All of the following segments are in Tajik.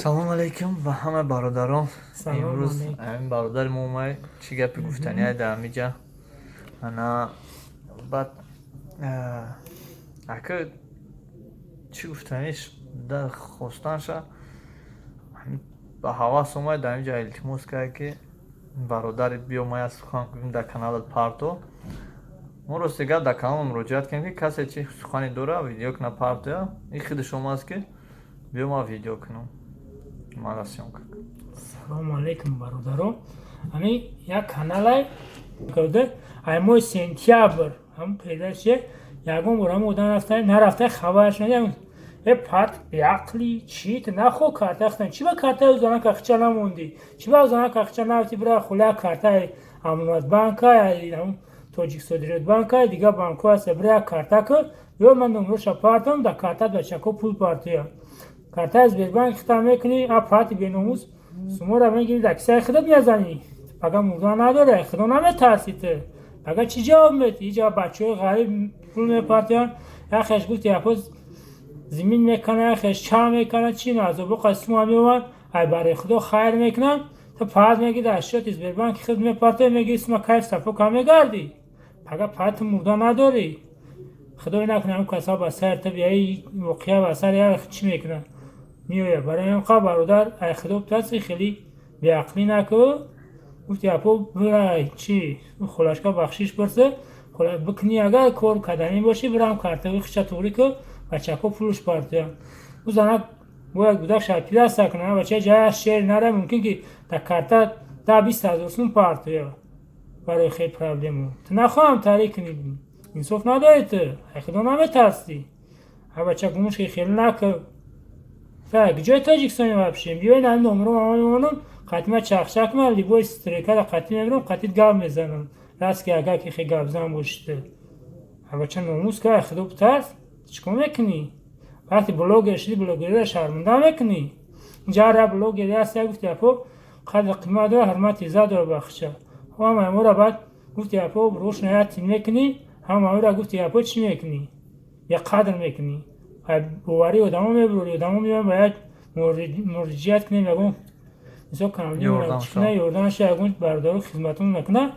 Салом алейкум ба ҳама бародарон. Салом Имрӯз алейкум. ҳамин бародари мо омад, чӣ гапи гуфтанияй дар ҳамиҷа. Ана баъд ака, чӣ гуфтаниш да хостанша, ба ҳавас омад, дар ҳамиҷа илтимос кард, ки бародари биё, ма як сухан кунем, дар каналат парто. Мо, рости гап, дар канал муроҷиат кардем, ки касе чӣ сухане дора, видео куна, партоя. Ин худаш омааст, ки биё, ма видео кунам, мана съёмка. Салому алейкум, бародарон. Ҳамин як каналай карда, ай моҳи сентябр ҳам передача, ягон бор ҳам одам рафта нарафта, хабараш надиҳам. Э, пат беақли чӣ, ту нахо карта хтан, чӣ ба картаи занак ахча намондӣ, чӣ ба занак ахча нарафти, бира хуля картаи Амонатбанка, Тоҷиксодиротбанка, дигар банкҳо ҳаста, бира як карта ку, ё ман номроша партам, дар картат бачако пул партоям. Картаи Сбербанк хита мекунӣ, а пати беномус сумора мегирӣ, дар кисаи худат мезанӣ. Пага мурдан надоре, худо наметарсӣ ту, пага чӣ ҷавоб медиҳӣ? Иҷа бачаҳои ғариб пул мепартоянд, яхеш гуфти япоз зимин мекана, яхеш ча мекана, чи азобо қасума меованд, ай барои худо хайр мекунанд. Ту паат мегири, дар счёти Сбербанки худ мепартоӣ, мегири сума, кайф сафо ка мегардӣ. Пага пати мурда надорӣ, худое накунад, ҳам каса ба сари ту биёи, воқеа ба сари як чӣ мекунад, меояд. Барои ҳам қа, бародар, ай худо битарси, хеле беақлӣ накӯ. Гуфти апо, бирай, чӣ холашка бахшиш пурса бикунӣ, агар кор карданӣ бошӣ, бирам картаи хича туғрӣ ку, бачако пулш партоям. Ӯ занак бояд гудак шарпираса кунад, бача ҷая шер нара, мумкин ки дар карта 10-20 ҳазор сум партоя. Барои хел проблему ту нахоҳам таърих кунӣ, инсоф надорӣ ту, ай худо наметарсӣ. А бача гумуш ки хеле накӯ. Так, ҷои Тоҷикистони вообще биёин, ҳамин номро ман мемонам, қатима чахчак ман любой стройкада қатӣ мебирам, қатит гап мезанам. Раст ки агар ки хе гапзан бошӣ ту. А бача, номус ка, худо битарс, чӣ кор мекунӣ? Вақте блогер шудӣ, блогерро шарманда мекунӣ. Инҷа ҳар як блогере ҳаст, як гуфти апо қадр қимат дора, ҳурмати иззат дора бахша. Ҳама амора баъд гуфти апо рошна як тин мекунӣ, ҳама амора гуфти апо чӣ мекунӣ? Я қадр мекунӣ. Боварии одамо мебурӣ, одамо меоянд, бояд муроҷиат кунем, ягон мисол камчикуна, ёрдамша, ягон бародару хизматон накуна.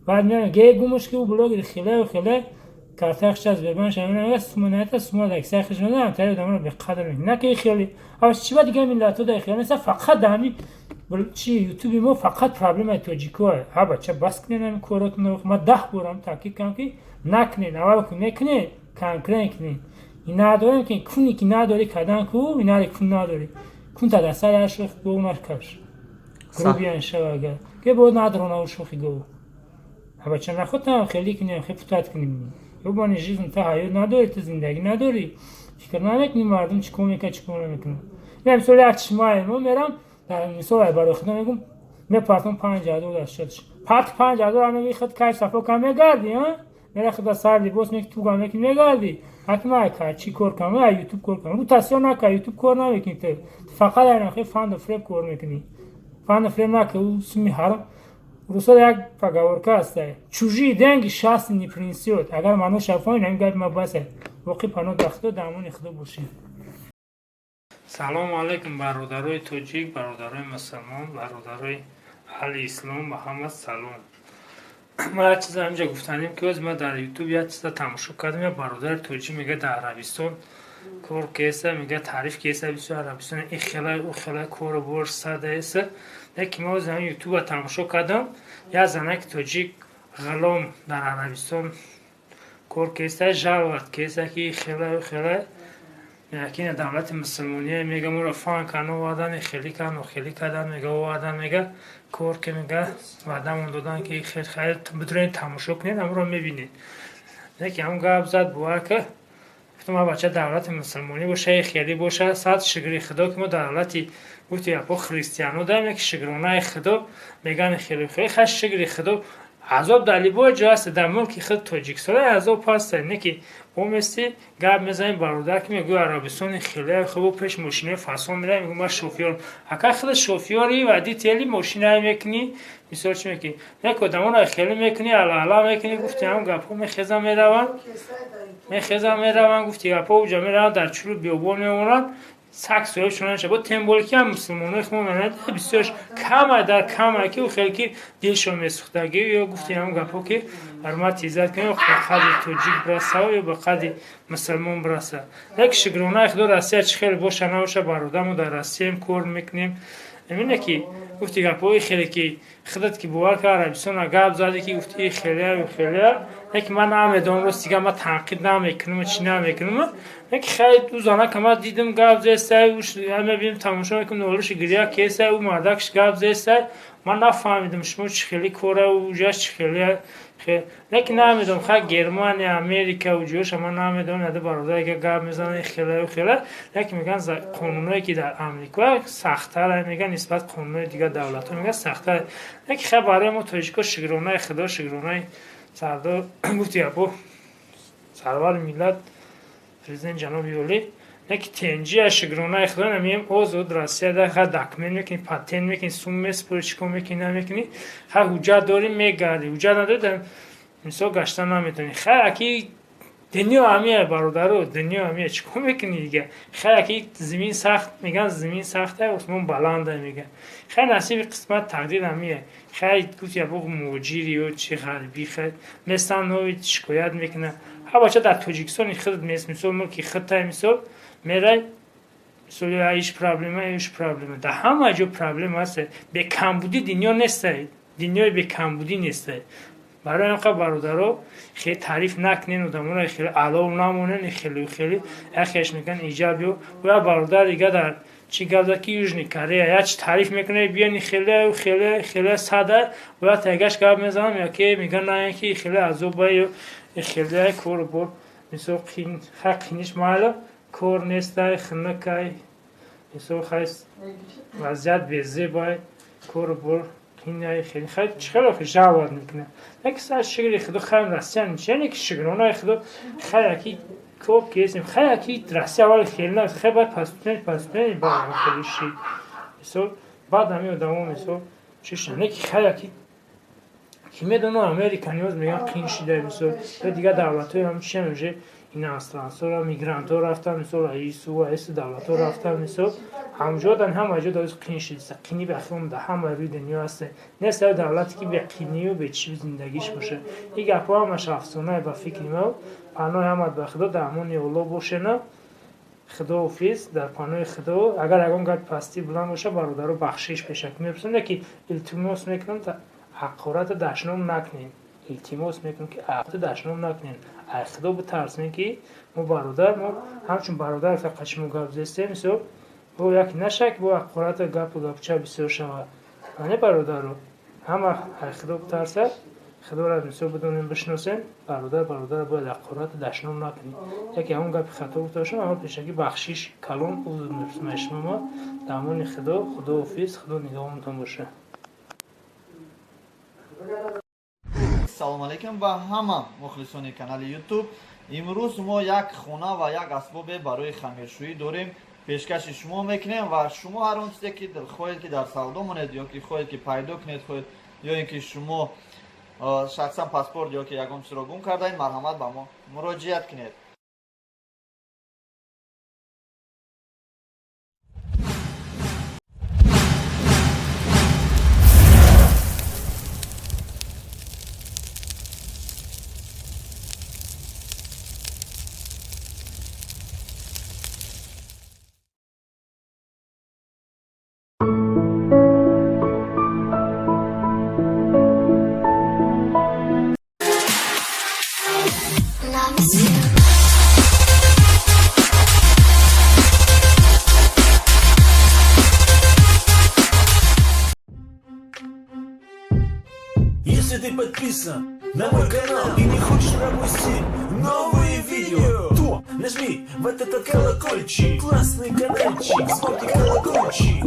Баъд меоянд, ге гумуш ки ӯ блогери хеле хеле картаи хишаз Сбербанк шамина, сума наята, сума дар кисаи хиш мезанам, тари одаморо беқадр мекунӣ. На ки хеле ава чӣ ба дигар миллатҳо дар хеле неста, фақат дар ҳамин чи ютуби мо фақат проблемаи тоҷикоа. Ҳа бача, бас кунед ҳамин коротон. Ма 10 борам таъкид кардам, ки накунед, аввал ки мекунед, конкрет кунед. Надорем ки куни ки надорӣ кардан ку, инаре кун надорӣ кун, та дар сари ҳар шохи гов накаш, грубиян шава, агар ке бо надрона шохи гов. Бача, нахотам хеле кунем, хе путат кунем, ёбани жизнь, та ҳаёт надорӣ, ту зиндагӣ надорӣ, фикр намекунӣ мардум чӣ кор мекунад, чӣ кор намекунад. Ина мисол як чишмае мо мерам, дар мисол барои худо мегум, мепартам 5000 дар счётш, парт 5000 меги, худ кайф сафо кам мегардӣ, а мера худа сар либос меки, туга меки, мегардӣ. Ҳакима ай чӣ кор кунам, ай ютуб кор кунам, рӯ тасвир нака, ютуб кор намекунӣ ту, фақат ай нахе фанду фреб кор мекунӣ. Фанду фреб нака, ӯ суми ҳаром. Русо як поговорка ҳаста: «Чужие деньги счастье не принесет». Агар маъно шафоин, ҳамин гапи ма басе. Боқӣ паноҳ дар худо, дар амони худо бошед. Салому алайкум, бародарои тоҷик, бародарои мусулмон, бародарои аҳли ислом, ба ҳама салом. Ма як чиза ҳаминҷа гуфтанем, ки ҳози ма дар ютуб як чиза тамошо кардам. Як бародари тоҷик мега, дар Арабистон кор кеса, мега, таъриф кеса бисёр Арабистон, и хелай, ӯ хелай, кору бор садаеса. Яке ма ҳози ҳамин ютуба тамошо кардам, як занаки тоҷик ғулом дар Арабистон кор кеса, жаловать кеса, ки хелай, ӯ хелай, якина давлати мусулмония, мега, моро фан кан овардан, хелӣ кан, хелӣ кардан, мега, овардан, мега, кор ки, мега, ваъдамон додан, ки хел хайр. Бидурен, тамошо кунед, ҳамонро мебинед. Яке ҳамон гап зад, бовар ка, гуфтам, ма бача, давлати мусулмонӣ боша, хелӣ боша, сад шукри худо, ки мо давлати гуфти япо христиано даем, яки шукронаи худо меган, хеле хеле хаш, шукри худо. Азоб дар любой ҷо ҳаст, дар мулки худ Тоҷикистон азоб ҳаст, не ки омести гап мезанем. Бародар, ки мегӯй Арабистони хеле хуб, пеш мошинои фасон меравем, мегӯ ман шофёрам. Ака, худ шофёри, водители мошинае мекунӣ, мисол чӣ мекунӣ, як одамонро хеле мекунӣ, алаала мекунӣ. Гуфти ҳам гапҳо мехезан мераванд, мехезан мераванд, гуфти гапҳо уҷа мераванд, дар чӯлу биёбон мемонанд. Сак соҳибшон наша. Бо темболе ки ҳам мусулмонои худмон бисёрш камай дар камай ки хеле ки дилшон месӯхтагӣ ё гуфти ҳамон гапҳо ки ҳурмат иззат кунем, ба қадри тоҷик бираса ё ба қадри мусулмон бираса. Лекин шукронаи худо Россия чӣ хеле боша набоша, бародар, мо дар Россияем, кор мекунем. Эмине ки гуфти гапҳои хеле ки худат ки бовар кард, Арабистона гап зади ки гуфти хелея хелея, лекин ман намедонам, рост дига ман танқид намекунам, чӣ намекунам. Лекин хеле ӯ занака ман дидам гап зестай, мебинам, тамошо мекунам, нолиши гиря кесай, ӯ мардакш гап зестай. Ман нафаҳмидам, шумо чӣ хеле кора уҷаш чӣ хеле. Лекин намедонам, хай Германия, Америка уҷоша ман намедонам, яда бародаре ки гап мезанад хелаю хела. Лекин мегӯянд қонуное ки дар Амрико сахттар, мегӯянд, нисбат қонунои дигар давлатҳо, мегӯянд, сахттар. Лекин хай барои мо тоҷико шукронаи худо, шукронаи сардор, гуфти гапо, сарвари миллат, президент ҷаноби олӣ. Лекин тенҷия, шукронаи худо, намеем озод Россияда, хай документ мекунӣ, патент мекунӣ, сум месупорӣ, чӣ кор мекунӣ, намекунӣ, хай ҳуҷҷат дорӣ, мегардӣ, ҳуҷҷат надорӣ, мисол гашта наметавонӣ. Хай аки дунё ҳамия, бародаро, дунё ҳамия, чӣ кор мекунӣ дига? Хай аки зимин сахт, мегӯянд, зимин сахта, осмон баланда, мегӯянд. Хай насиби қисмат, тақдир ҳамия. Хай гуфт ябо муҳоҷири ё чи ғарибӣ, хай местан нови шикоят мекунад. Ҳа бача дар Тоҷикистони худ мест, мисол мулки худтай, мисол мерай, мисол иш проблема, иш проблема, дар ҳама ҷо проблема ҳаст. Бекамбудӣ дунё нестай, дунёи бекамбудӣ нестай. Барои ҳамқа, бародаро, хеле таъриф накунен одаморо, хеле алов намонен, хеле хеле яхеш мекунан иҷаб ё я бародар дига дар чӣ гап зад ки Южный Корея я чи таъриф мекунад, биёни хеле хеле хеле сада бояд тагаш гап мезанам, яке мегӯян на ки хеле азоба ё хеле кору бор, мисол қин, хай қиниш майла, кор нестай, хунукай, мисол хай вазъият безебай, кору бор қинай, хеле хай чӣ хеле жаловат мекунад. Яки сар шукри худо, хай Россия ниче, ки шукронаи худо, хай яки кор кесем, хай яки Россия вали хеле на, хай баъд паступен паступен баъд хеле шид, мисол баъд ҳами одамо, мисол чиша не ки хай яки ки медонам, Америка ниёз мегӯянд қин шида, мисол ё дигар давлатҳои ҳам чиам уже иностранцҳоро, мигрантҳо рафтан, мисол ису ису давлатҳо рафтан, мисол ҳамҷодан, ҳама ҷо дар қин шида. Қини бахилон дар ҳама рӯи дунё ҳаст, нест ё давлате ки беқинию бечи зиндагиш боша. Ин гапҳо ҳамаш афсонае ба фикри ман. Паноҳи ҳамат ба худо, дар амони Аллоҳ бошена. Худоҳофиз, дар паноҳи худо. Агар ягон гапи пастӣ буланд боша, бародаро, бахшиш пешак мепурсам, ки илтимос мекунам, ҳақората дашном накунем. Илтимос мекунам, ки ҳақората дашном накунем, ай худо битарсем, ки мо бародар, мо ҳамчун бародар фақат шумо гап зестем. Мисол бо як наша ки бо ҳақората гапу гапча бисёр шавад. Не, бародаро, ҳама ай худо битарсад, худоро мисол бидонем, бишносем. Бародар бародарро бояд ҳақората дашном накунем. Яке ҳамон гапи хато гуфта бошам, аввал пешакӣ бахшиш калон узр мепурсам аз шумо. Мо дар амони худо, худоҳофиз, худо нигаҳбонтон боша. Салом алейкум ба ҳама мухлисони канали Ютуб. Имрӯз мо як хона ва як асбобе барои хамиршӯӣ дорем, пешкаши шумо мекунем. Ва шумо ҳар он чизе ки хоҳед ки дар савдо монед ё ки хоҳед ки пайдо кунед, хоҳед ё ин ки шумо шахсан паспорт ё ки ягон чизро гум кардаед, марҳамат, ба мо муроҷиат кунед. Loves you. Если ты подписан на мой канал и не хочешь пропустить новые видео, то нажми вот этот колокольчик, классный каналчик, звонкий колокольчик.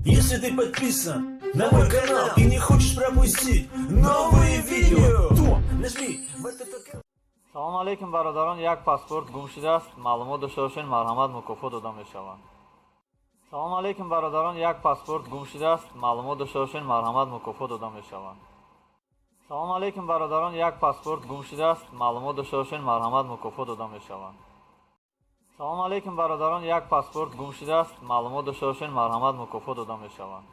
Если ты подписан на мой канал и не хочешь пропустить новые видео, то нажми вот этот колокольчик. Салом алейкум, бародарон. Як паспорт гум шудааст, маълумот дошта бошед, марҳамат, мукофот дода мешаванд. Салом алейкум, бародарон. Як паспорт гум шудааст, маълумот дошта бошед, марҳамат, мукофот дода мешаванд. Салом алейкум, бародарон. Як паспорт гум шудааст, маълумот дошта бошед, марҳамат, мукофот дода мешаванд. Салому алейкум, бародарон. Як паспорт гум шудааст. Маълумот дошта бошед, марҳамат, мукофот дода мешаванд.